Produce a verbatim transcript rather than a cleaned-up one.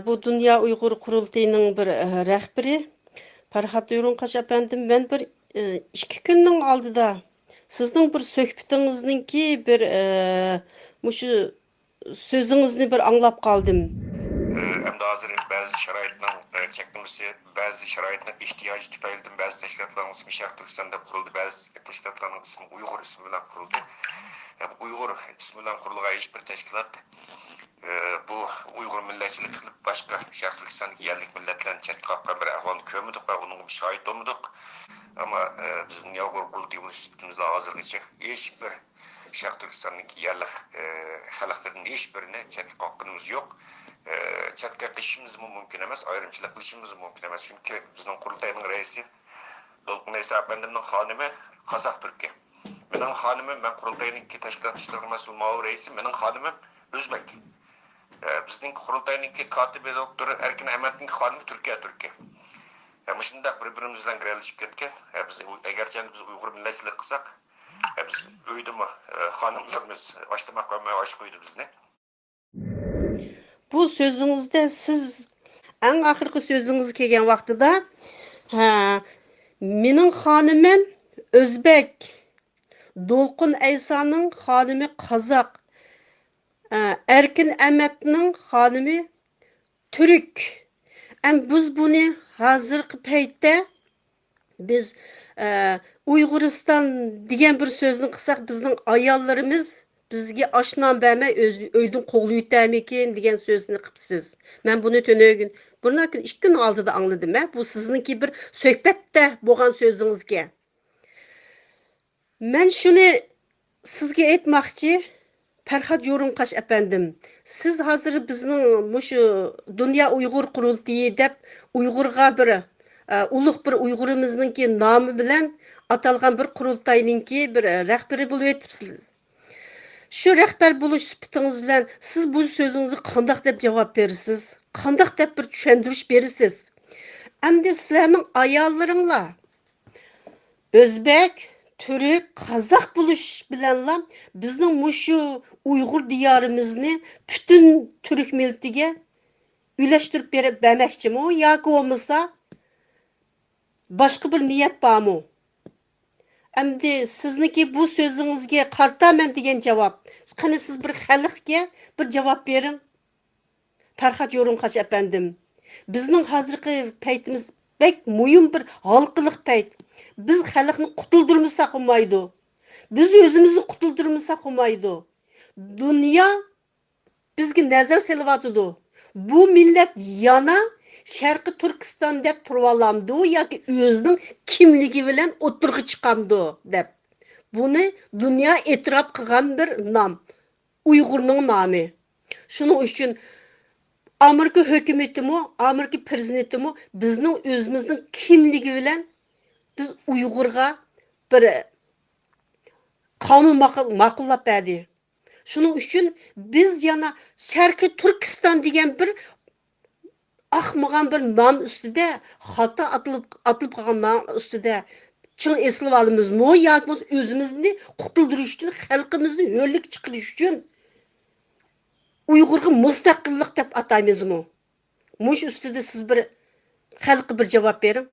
بۇ دۇنيا ئۇيغۇر قۇرۇلتىيىنىڭ بىر، ئە، رەھبىرى پەرھات يورۇنقاش ئەپەندىم، مەن بىر، ئە، ئىككى كۈننىڭ ئالدىدا سىزنىڭ بىر سۆھبىتىڭىزنىڭكى بىر، ئە، مۇشۇ سۆزىڭىزنى بىر ئاڭلاپ قالدىم. ئەمدى ھازىر بەزى شارائىتنىڭ، ئە، چەكلىمىسى، بەزى شارائىتنىڭ ئېھتىياجى تۈپەيلىدىن بەزى تەشكىلاتلارنىڭ ئىسمى شەرقىي تۈركىستان دەپ قۇرۇلدى، بەزى تەشكىلاتلارنىڭ ئىسمى ئۇيغۇر ئىسمى بىلەن قۇرۇلدى. ئە، بۇ ئۇيغۇر ئىسمى بىلەن قۇرۇلغان ھېچ بىر تەشكىلات، ئە، بۇ ئۇيغۇر مىللەتچىلىك قىلىپ باشقا شەرقىي تۈركىستاندىكى يەرلىك مىللەتلەرنى چەتكە قاققان بىر ئەھۋالنى كۆرمىدۇق ۋە ئۇنىڭغا شاھىت بولمىدۇق. ئەمما، ئە، بىز دۇنيا ئۇيغۇر قۇرۇلتىيى بولۇش سۈپىتىمىزدە ھازىرغىچە ھېچ بىر شەرقىي تۈركىستاندىكى يەرلىك، ئە، خەلقلىرىدىن ھېچ بىرىنى چەتكە قاققىنىمىز يوق. ئە، چەتكە قېقىشىمىزمۇ مۇمكىن ئەمەس، ئايرىمچىلىق قىلىشىمىزمۇ مۇمكىن ئەمەس. چۈنكى بىزنىڭ قۇرۇلتاينىڭ رەئىسى دولقۇن ئەيسا ئەپەندىمنىڭ خانىمى قازاق تۈركى. مېنىڭ خانىمىم، مەن قۇرۇلتاينىڭكى تەشكىلات ئىشلىرىغا مەسئۇل مۇئاۋىن رەئىسى، مېنىڭ خانىمىم ئۆزبەك. ئە، بىزنىڭ قۇرۇلتاينىڭكى كاتىپى دوكتور ئەركىن ئەمەتنىڭكى خانىمى تۈركىيە تۈركى. ئە، مۇشۇنداق بىر-بىرىمىز بىلەن گىرەلىشىپ كەتكەن. ئە، بىز ئەگەرچە بىز ئۇيغۇر مىللەتچىلىك قىلساق، ئە، بىز ئۆيدىمۇ، ئە، خانىملىرىمىز ئاش تاماق بەرمەي ئاچ قويدى بىزنى. بۇ سۆزىڭىزدە سىز ئەڭ ئاخىرقى سۆزىڭىزگە كەلگەن ۋاقتىدا، ھە، مېنىڭ خانىمىم ئۆزبەك، دولقۇن ئەيسانىڭ خانىمى قازاق، ئە، ئەركىن ئەمەتنىڭ خانىمى تۈرك. ئەم بىز بۇنى ھازىرقى پەيتتە بىز، ئە، ئۇيغۇرىستان دېگەن بىر سۆزنى قىلساق، بىزنىڭ ئاياللىرىمىز بىزگە ئاش نان بەرمەي ئۆز-، ئۆيدىن قوغلىۋېتەرمىكىن دېگەن سۆزنى قىپسىز. مەن بۇنى تۈنۈگۈن، بۇرۇنقى ئىككى كۈن ئالدىدا ئاڭلىدىم. ھە، بۇ سىزنىڭكى بىر سۆھبەتتە بولغان سۆزىڭىزگە. مەن شۇنى سىزگە ئېيتماقچى، پەرھات يورۇنقاش ئەپەندىم، سىز ھازىر بىزنىڭ مۇشۇ دۇنيا ئۇيغۇر قۇرۇلتىيى دەپ ئۇيغۇرغا بىر، ئە، ئۇلۇغ بىر ئۇيغۇرىمىزنىڭكى نامى بىلەن ئاتالغان بىر قۇرۇلتاينىڭكى بىر، ئە، رەھبىرى بولۇۋېتىپسىز. شۇ رەھبەر بولۇش سۈپىتىڭىز بىلەن سىز بۇ سۆزىڭىزگە قانداق دەپ جاۋاب بېرىسىز؟ قانداق دەپ بىر چۈشەندۈرۈش بېرىسىز؟ ئەمدى سىلەرنىڭ ئاياللىرىڭلار ئۆزبەك، تۈرك، قازاق بولۇش بىلەنلا بىزنىڭ مۇشۇ ئۇيغۇر دىيارىمىزنى پۈتۈن تۈرك مىللىتىگە ئۈلەشتۈرۈپ بېرىپ بەرمەكچىمۇ ياكى بولمىسا باشقا بىر نىيەت بارمۇ؟ ئەمدى سىزنىڭكى بۇ سۆزىڭىزگە قارىتا مەن دېگەن جاۋاب. قېنى سىز بىر خەلقكە بىر جاۋاب بېرىڭ. پەرھات يورۇنقاش ئەپەندىم، بىزنىڭ ھازىرقى پەيتىمىز بەك مۇھىم بىر ھالقىلىق پەيت. بىز خەلقنى قۇتۇلدۇرمىساق بولمايدۇ. بىز ئۆزىمىزنى قۇتۇلدۇرمىساق بولمايدۇ. دۇنيا بىزگە نەزەر سېلىۋاتىدۇ. بۇ مىللەت يەنە شەرقىي تۈركىستان دەپ تۇرۇۋالامدۇ ياكى ئۆزىنىڭ كىملىكى بىلەن ئوتتۇرىغا چىقامدۇ دەپ. بۇنى دۇنيا ئېتىراپ قىلغان بىر نام. ئۇيغۇرنىڭ نامى. شۇنىڭ ئۈچۈن ئامېرىكا ھۆكۈمىتىمۇ، ئامېرىكا پىرېزىدېنتىمۇ بىزنىڭ ئۆزىمىزنىڭ كىملىكى بىلەن بىز ئۇيغۇرغا بىر قانۇن ماقۇل-، ماقۇللاپ بەردى. شۇنىڭ ئۈچۈن بىز يەنە شەرقىي تۈركىستان دېگەن بىر ئاقمىغان بىر نام ئۈستىدە، خاتا ئاتىلىپ، ئاتىلىپ قالغان نام ئۈستىدە چىڭ ئېسىلىۋالىمىزمۇ ياكى بولمىسا ئۆزىمىزنى قۇتۇلدۇرۇش ئۈچۈن، خەلقىمىزنى ھۆرلۈككە چىقىرىش ئۈچۈن ئۇيغۇرغا مۇستەقىللىق دەپ ئاتايمىزمۇ؟ مۇشۇ ئۈستىدە سىز بىر خەلققە بىر جاۋاب بېرىڭ.